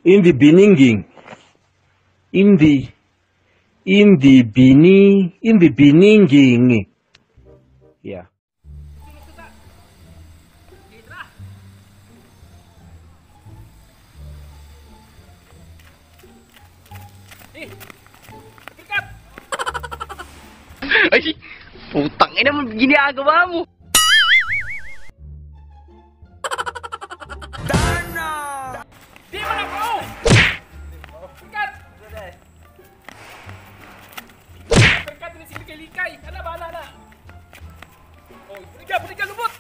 In the beninging. In the beninging. Yeah. Ay, putang ina mo, ginagawa mo. Darna! Di man ako! Kat! Kat, ni sige kay Likay. Ana ba, ana, ana. Oh, buliga, lubot!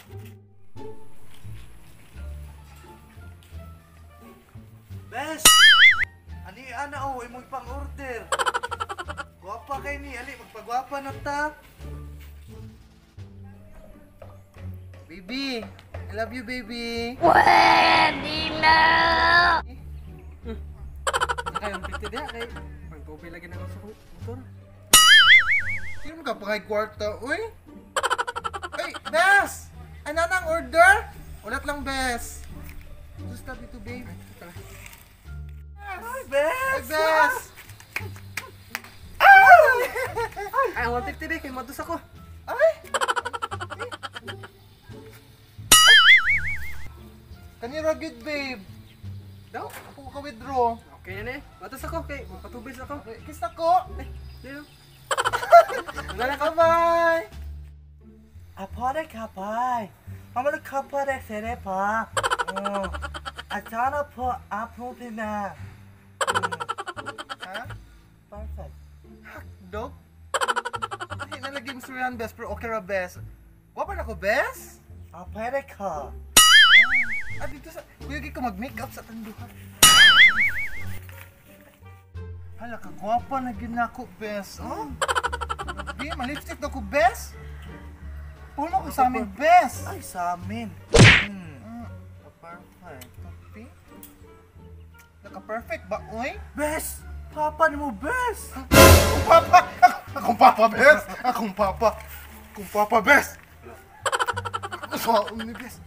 Bes! Ani, ana, oh, imong pang-order. Gwapa kay ni, ali, magpagwapa na ta. Baby, I love you, baby. Pwede na! Kayong piti diya, kay pagtubay lagi na ako sa motor. Sino mo ka pa kay kwarta, uy? Ay, Bes! Ano na ang order? Ulat lang, Bes. Just love you too, babe. Ay, Bes! Ay, Bes! Ay, 150 ba? Kay madus ako. Ay! Kanira good, babe. Daw? Ako ka withdraw. Okay na eh. Madus ako. Kay magpatubis ako. Okay, kiss ako. Ay, dito. Wala ka, bye! Apare kapay. Amara kapare serepa. Atana po apong pina. Ha? Perfect. Hotdog? Hindi na lagi mo best, pero okay ra best. Wapa na ko best? Apare ka. Ah, dito sa... Kuya, ko mag-makeup sa tanduhan. Hala, kagwapa na ginako, best. Oh? Di, ma-lipstick na ko, best. Puno ko sa amin, best. Ay, sa amin. Perfect. Naka-perfect ba, oy? Best! Papa ni mo, best! Akong papa! Akong papa, best! Akong papa! Akong papa, best! Sa ni best.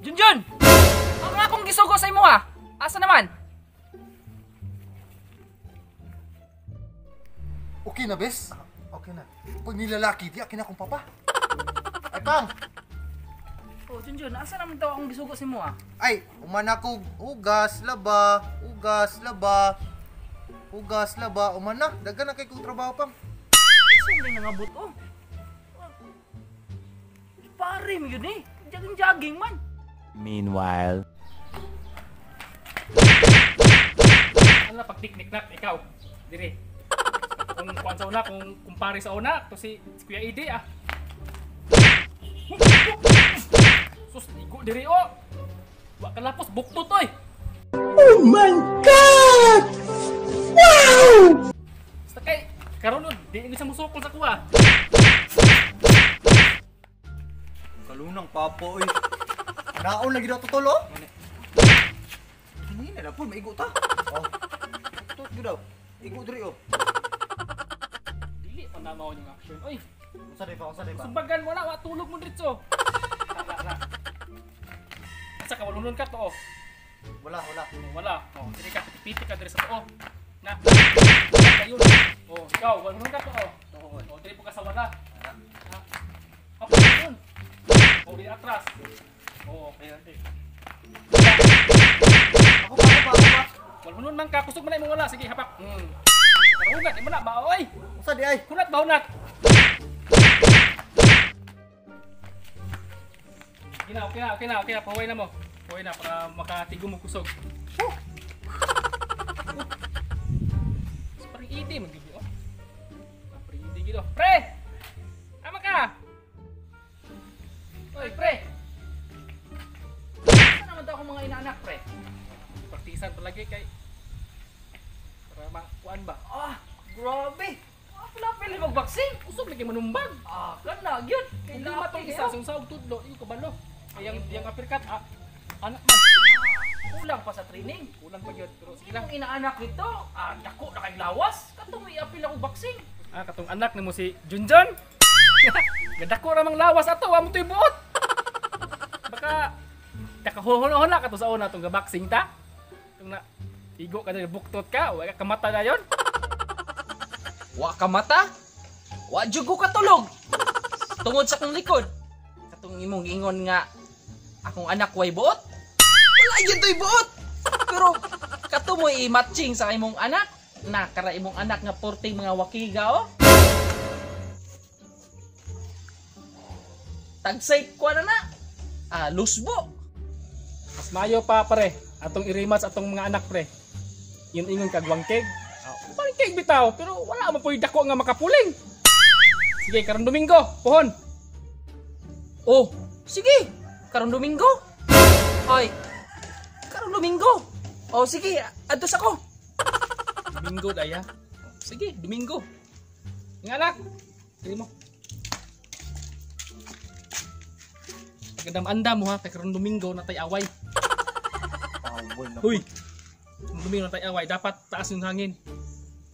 Junjun! Ang akong gisugo sa imo ah! Asa naman? Okay na, bes? Okay na. Pag nilalaki, di akin akong papa. Ay, pang! Oh, Junjun, asa naman daw akong gisugo sa imo ah? Ay, umana ko hugas, laba, hugas, laba, hugas, laba, umana. Dagan na kay kong trabaho, pang. Saan may nangabot, oh? Pare mo yun eh. Jogging-jogging man. Meanwhile. Ano na, pagtiknik-nak, ikaw. Dire. Kung kuan sa una, kung kumpare sa una, to si Kuya Ide ah. Sus, igo dire oh. Wa kalapos, buktot oy. Oh my God! Wow! Basta kay karon nun, di ini sa musukol sa kuha. Kalunang papa oy. Naon lagi daw tutol oh. Hindi na po, maigo ta. Oh. Tut gyud daw. Igo diri oh. Dili pa na mao yung action oy. Unsa di pa, unsa di pa? Sumbagan mo na, wa tulog mo diretso. Asa ka walunon ka to oh. Wala, wala. Wala. Oh, diri ka piti ka diri sa tuo. Na. Ayun. Oh, ikaw walunon ka to oh. Oh, diri po ka sa wala. Na. Ako yun. Oh, di atras. Oh, okay. Ako pa, ako pa, ako pa. Walunon man ka, kusog man na imong wala. Sige, hapak. Pero hunat, imo na ba oy? Unsa di ay? Hunat ba hunat? Okay na, okay na, okay na, okay na. Pahuway na mo. Pahuway na para makatigom mo kusog. Parang ID magiging oh. Parang ID gito. Pre! Ama ka! Oy, pre! Saan naman daw akong mga inaanak, pre? Praktisan palagi kay para makuan ba? Ah, grabe! Ah, pala magboxing! Usog lagi manumbag! Ah, kana gyud! Kung lima tong isa, sa og tudlo, iyo kabalo. Kaya yang uppercut, ah, anak man. Kulang pa sa training. Kulang pa gyud, pero sige lang. Ang inaanak nito, ah, dako na kay lawas. Katong iapil ako boxing. Ah, katong anak nimo si Junjun. Gadako ra mang lawas ato, wa mo to'y buot. Baka Nakahuna-huna ka to sa una tong gaboxing ta. Tung na igo ka diri buktot ka, wa ka kamata na yon. Wa ka mata? Wa jud ko katulog. Tungod sa akong likod. Katong imong giingon nga akong anak way buot. Wala gyud to'y buot. Pero kato mo i-matching sa imong anak. Na kara imong anak nga porting mga wakiga oh. Tagsay ko na na. Ah, lusbo. Mas mayo pa pare, atong i-rematch atong mga anak pre. Yun ingon kag wangkeg. Wangkeg bitaw, pero wala man po'y dako nga makapuling. Sige, karon Domingo, puhon. Oh, sige. Karon Domingo. Ay. Karon Domingo. Oh, sige, adtos ako. Domingo daya. Sige, Domingo. Nga anak, sige mo. Pagandam-andam mo ha, kay karon Domingo natay away. Away na. Huy. Karon Domingo natay away, dapat taas yung hangin.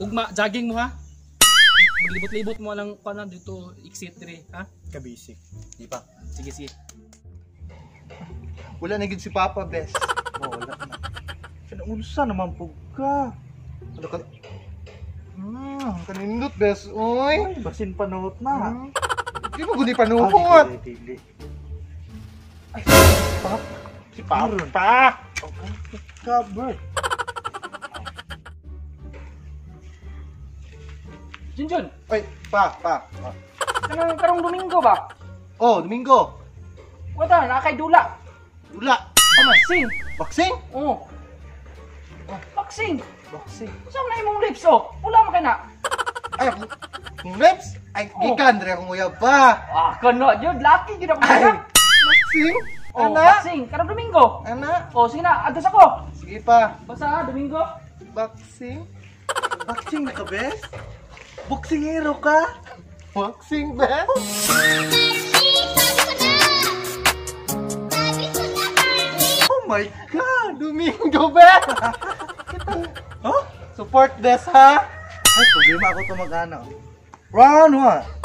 Ugma, jogging mo ha. Maglibot-libot mo lang pa dito exit dire, ha? Kabisik. Di ba? Sige, sige. Wala na gid si Papa, bes. Oh, wala na. Unsa naman pug ka? Ano ka? Kanindot, bes. Uy. Ay, basin panuot na. Di mo guni panuot. Ay, dili, dili. Ay, Papa. Si Papa. Ka, bro. Junjun, Ay, pa, pa. Pa. kanang karong Domingo ba? Oh, Domingo. Wala na kay dula. Dula. Pamansing. Boxing? Oh. Boxing. Boxing. Unsa man na imong lips oh? Pula man kay na. Ay, akong lips. Ay, Oh. gikan dre akong uyab pa. Ah, kana jud lucky jud ako Ay, na. boxing? Oh, Ana? boxing karong Domingo. Ana? Oh, sige na, adtos ako. Sige pa. Basta ha, Domingo. Boxing? Boxing na ka, bes? Boxingero ka? Boxing, bes? Oh my God! Domingo, bes! Huh? Support, bes, ha? Ay, problema ako to mag-ano. Round 1.